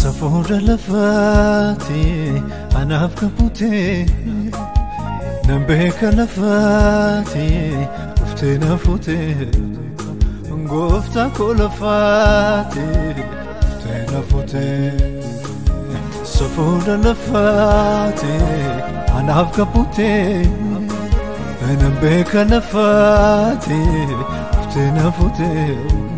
Safuura lafaati anaaf kabutee nan beeka lafaati dhuftee na fuutee gooftaa koo lafaati dhuftee na fuutee. Safuura lafaati anaaf kabutee nan beeka lafaati dhuftee na fuutee.